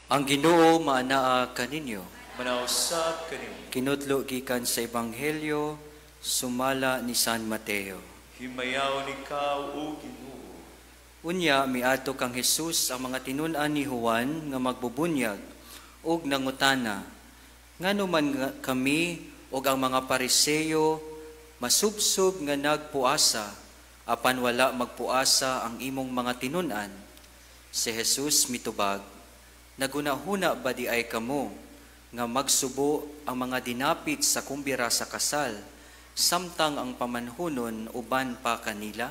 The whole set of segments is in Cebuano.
Ang Ginoo maanaa kaninyo. Manausab kanimo. Kinutlo gikan sa Ebanghelyo sumala ni San Mateo. Himayaon ikaw, O Ginoo. Unya miadto kang Jesus ang mga tinun-an ni Juan nga magbubunyag ug nangutana, "Ngano man nga kami ug ang mga Pariseo masubsob nga nagpuasa, apan wala magpuasa ang imong mga tinun-an?" Si Jesus mitubag, "Nagunahuna ba diay kamo nga magsubo ang mga dinapit sa kumbira sa kasal samtang ang pamanhunon uban pa kanila?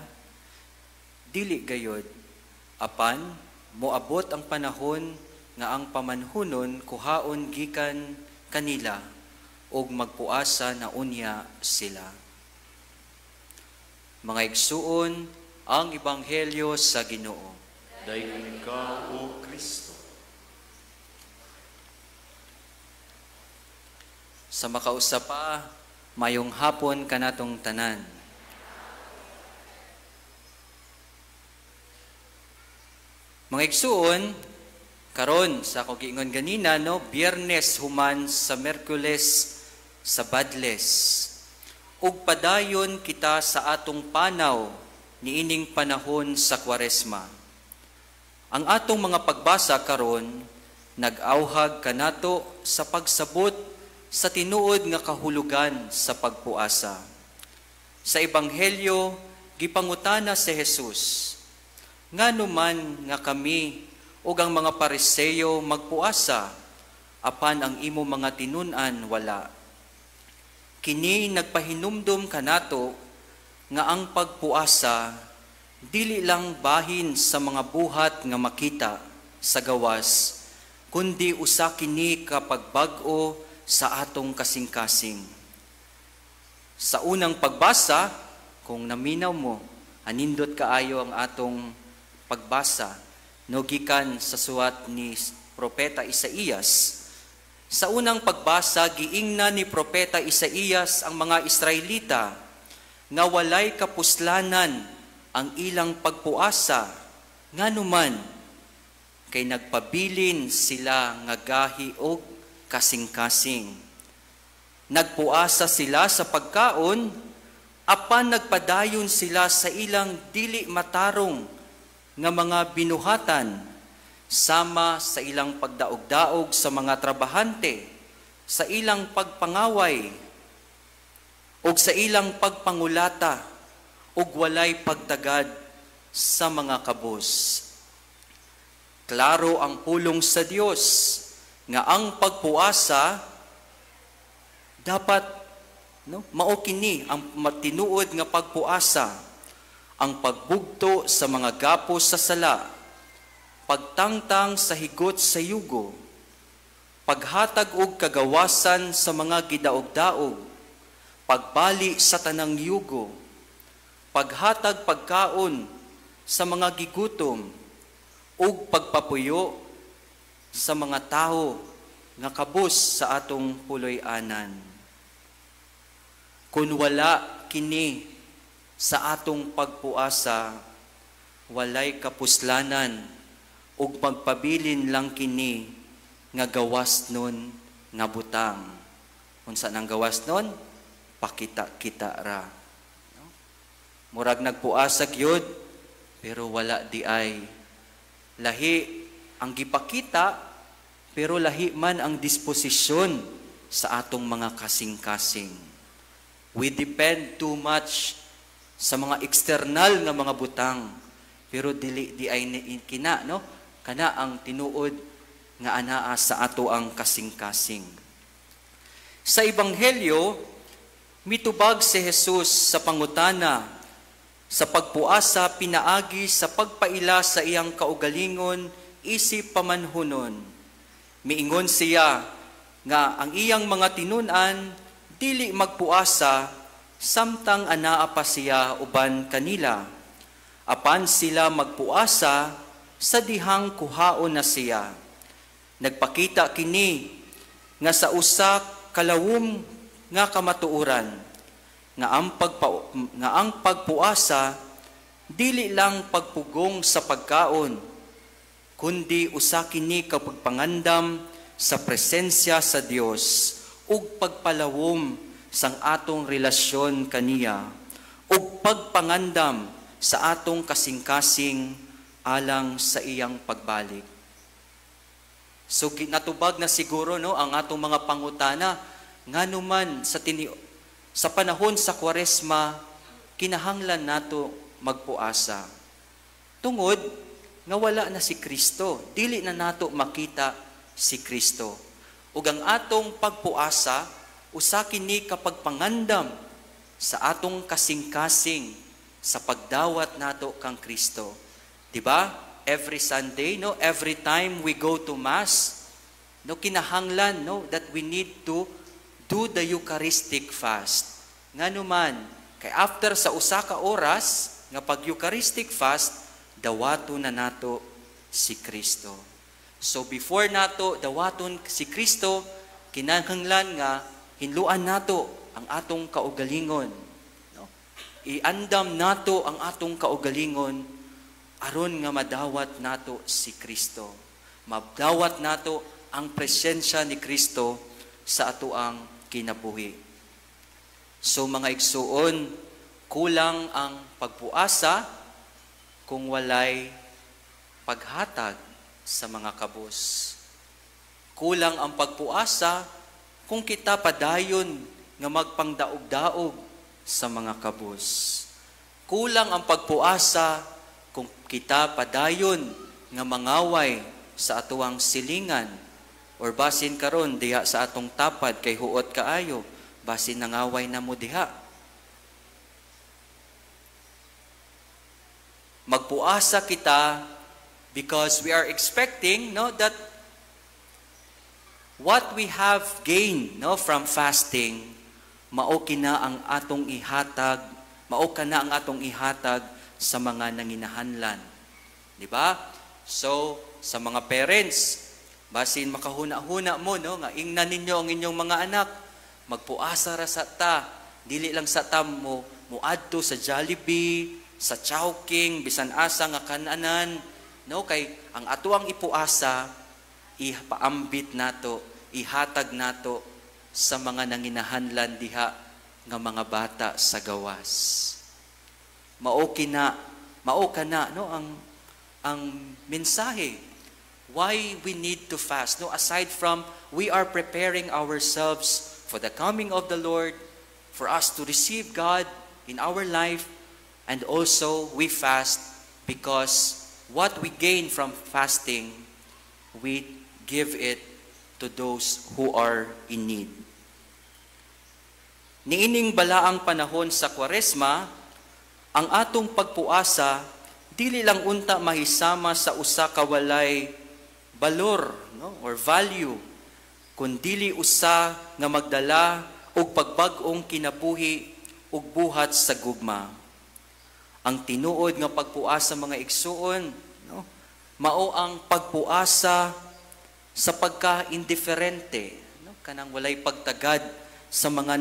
Dili gayod, apan moabot ang panahon nga ang pamanhunon kuhaon gikan kanila ug magpuasa na unya sila." Mga igsuon, ang ebanghelyo sa Ginoo. Daigom ikaw, O Kristo. Sa makausa pa, mayong hapon kanatong tanan. Mga igsuon, karon sa ako giingon ganina, no, Biyernes human sa Miyerkules sa Badles. Ug padayon kita sa atong panaw niining panahon sa Kwaresma. Ang atong mga pagbasa karon nag-awhag kanato sa pagsabot sa tinuod nga kahulugan sa pagpuasa. Sa Ebanghelyo, gipangutana si Jesus, "Ngano man nga kami ug ang mga Pariseo magpuasa, apan ang imo mga tinun-an wala?" Kini nagpahinumdom kanato nga ang pagpuasa dili lang bahin sa mga buhat nga makita sa gawas, kundi usa kini ka pagbag-o sa atong kasing-kasing. Sa unang pagbasa, kung naminaw mo, anindot kaayo ang atong pagbasa, no, gikan sa suwat ni Propeta Isaías. Sa unang pagbasa, giingna ni Propeta Isaías ang mga Israelita nga walay kapuslanan ang ilang pagpuasa, nganuman kay nagpabilin sila nga gahi og kasing-kasing. Nagpuasa sila sa pagkaon, apan nagpadayon sila sa ilang dili matarong nga mga binuhatan, sama sa ilang pagdaog-daog sa mga trabahante, sa ilang pagpangaway, ug sa ilang pagpangulata, ug walay pagtagad sa mga kabus. Klaro ang pulong sa Dios nga ang pagpuasa dapat, no, mao kini ang matinuod nga pagpuasa, ang pagbugto sa mga gapos sa sala, pagtangtang sa higot sa yugo, paghatag og kagawasan sa mga gidaog-daog, pagbali sa tanang yugo, paghatag pagkaon sa mga gigutom, ug pagpapuyo sa mga tawo nga kabus sa atong puloy-anan. Kung wala kini sa atong pagpuasa, walay kapuslanan ug magpabilin lang kini nga gawas nun nga butang. Unsa nang gawas nun? Pakita-kita ra. No? Murag nagpuasa gyud pero wala di ay. Lahi ang gipakita pero lahi man ang disposisyon sa atong mga kasing-kasing. We depend too much sa mga external nga mga butang pero dili di ay kina, no? Kana ang tinuod nga anaa sa ato ang kasing-kasing. Sa Ebanghelyo, mitubag si Jesus sa pangutana sa pagpuasa pinaagi sa pagpaila sa iyang kaugalingon isip pamanhunon. Miingon siya nga ang iyang mga tinun-an dili magpuasa samtang anaa pa siya uban kanila. Apan sila magpuasa sa dihang kuhaon na siya. Nagpakita kini nga sa usa kalawom nga kamatuoran nga ang pagpuasa dili lang pagpugong sa pagkaon, Kundi usa kini ka pagpangandam sa presensya sa Dios ug pagpalawom sang atong relasyon kaniya ug pagpangandam sa atong kasing-kasing alang sa iyang pagbalik. So natubag na siguro, no, ang atong mga pangutana ngano man sa panahon sa Kwaresma kinahanglan nato magpuasa. Tungod nga wala na si Kristo, dili na nato makita si Kristo. Ug ang atong pagpuasa usa kini ka pagpangandam sa atong kasing-kasing sa pagdawat nato kang Kristo. Di ba? Every Sunday, no, every time we go to Mass, no, kinahanglan, no, that we need to do the Eucharistic fast. Ngano man, kay after sa usa ka oras nga pag Eucharistic fast, dawato na nato si Kristo. So before nato dawaton si Kristo, kinahanglan nga hinluan nato ang atong kaugalingon. No? Iandam nato ang atong kaugalingon aron nga madawat nato si Kristo. Madawat nato ang presensya ni Kristo sa atoang kinabuhi. So mga igsuon, kulang ang pagpuasa kung walay paghatag sa mga kabus. Kulang ang pagpuasa kung kita padayon nga magpangdaog-daog sa mga kabus. Kulang ang pagpuasa kung kita padayon nga mangaway sa atuang silingan or basin karon diha sa atong tapad kay huot kaayo, basin nangaway na mo diha. Magpuasa kita because we are expecting, no, that what we have gained, no, from fasting, mao kina ang atong ihatag, mao kana ang atong ihatag sa mga nanginahanlan. Di ba? So, sa mga parents, basin makahuna-huna mo, no, nga ingnan ninyo ang inyong mga anak, magpuasa ra sa ta, dili lang sa ta mo muadto sa Jollibee, sa Chowking, bisan asa nga kananan, no, kay ang atoang ipuasa ipaambit nato, ihatag nato sa mga nanginahanlan diha nga mga bata sa gawas. Mao kina, mao kana, no, ang mensahe why we need to fast, no, aside from we are preparing ourselves for the coming of the Lord, for us to receive God in our life, and also we fast because what we gain from fasting, we give it to those who are in need. Niining balaang panahon sa Kwaresma, ang atong pagpuasa dili lang unta mahisama sa usa ka walay balor, no, or value, kundili usa nga magdala og pagbag-ong kinabuhi ug buhat sa gugma. Ang tinuod nga pagpuasa, mga igsuon, no, mao ang pagpuasa sa pagka-indiferente, no, kanang walay pagtagad sa mga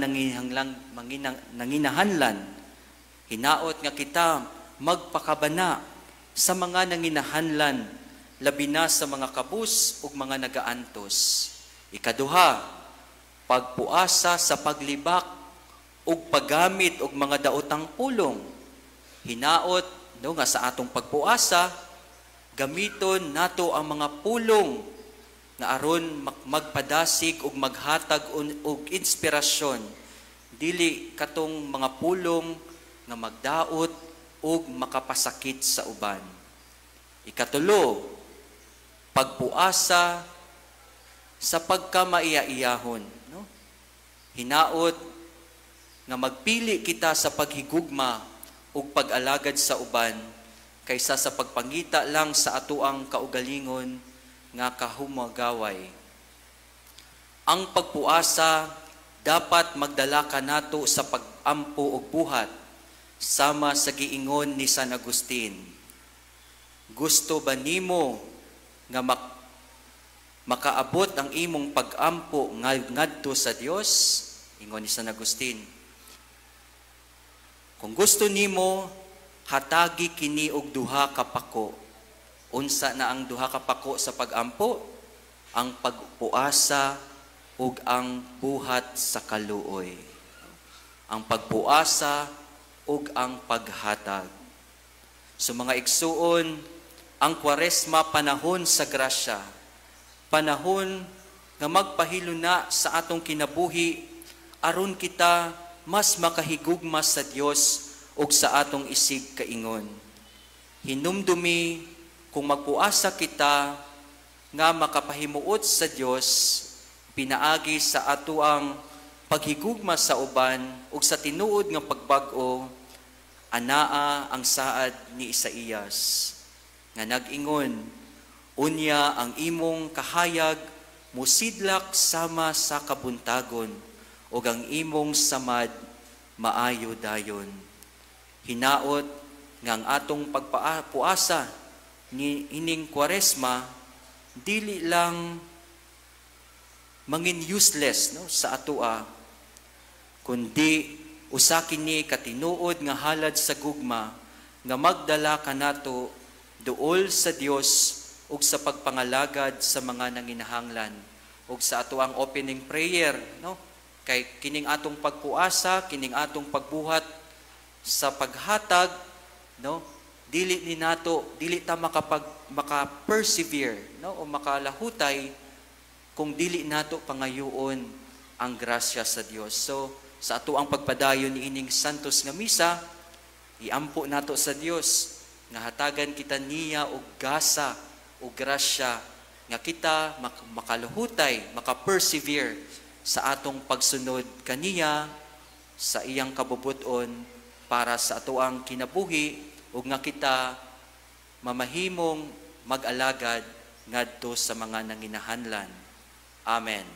nanginahanlan. Hinaot nga kita magpakabana sa mga nanginahanlan, labi na sa mga kabus ug mga nagaantos. Ikaduha, pagpuasa sa paglibak ug paggamit og mga daotang pulong. Hinaot, no, nga sa atong pagpuasa gamiton nato ang mga pulong nga aron magpadasig ug maghatag og inspirasyon, dili katong mga pulong nga magdaot ug makapasakit sa uban. Ikatulo, pagpuasa sa pagkamaiyaiyahon, no? Hinaot nga magpili kita sa paghigugma ug pag-alagad sa uban kaysa sa pagpangita lang sa atoang kaugalingon nga kahumagaway. Ang pagpuasa dapat magdala kanato sa pag-ampo og buhat, sama sa giingon ni San Agustin. Gusto ba nimo nga makaabot ang imong pag-ampo ngadto sa Dios? Ingon ni San Agustin. Kung gusto nimo, hatagi kini og duha ka pako. Unsa na ang duha ka pako sa pagampo? Ang pagpuasa ug ang buhat sa kaluoy. Ang pagpuasa ug ang paghatag. So mga igsuon, ang Kwaresma, panahon sa grasya. Panahon nga magpahiluna sa atong kinabuhi aron kita mas makahigugma sa Dios ug sa atong isig kaingon. Hinumdumi, kung magpuasa kita nga makapahimuot sa Dios pinaagi sa atoang paghigugma sa uban ug sa tinuod nga pagbag-o, anaa ang saad ni Isaías nga nag-ingon, "Unya ang imong kahayag musidlak sama sa kabuntagon ug ang imong samad maayo dayon." Hinaot nga ang atong pagpuasa ni ining Kwaresma dili lang mangin useless, no, sa atoa, kundi usa kini katinuod nga halad sa gugma nga magdala kanato duol sa Dios ug sa pagpangalagad sa mga nanginahanglan. Ug sa atoang opening prayer, no, kay kining atong pagpuasa, kining atong pagbuhat sa paghatag, no, dili ni nato, dili ta maka persevere, no, o makalahutay kung dili nato pangayoon ang grasya sa Dios. So sa atoang pagpadayon ni ining Santos nga Misa, iampo nato sa Dios nga hatagan kita niya og gasa o grasya nga kita makaluhutay, maka-persevere sa atong pagsunod kaniya sa iyang kabubuton para sa atoang kinabuhi ug nga kita mamahimong mag-alagad ngadto sa mga nanginahanglan. Amen.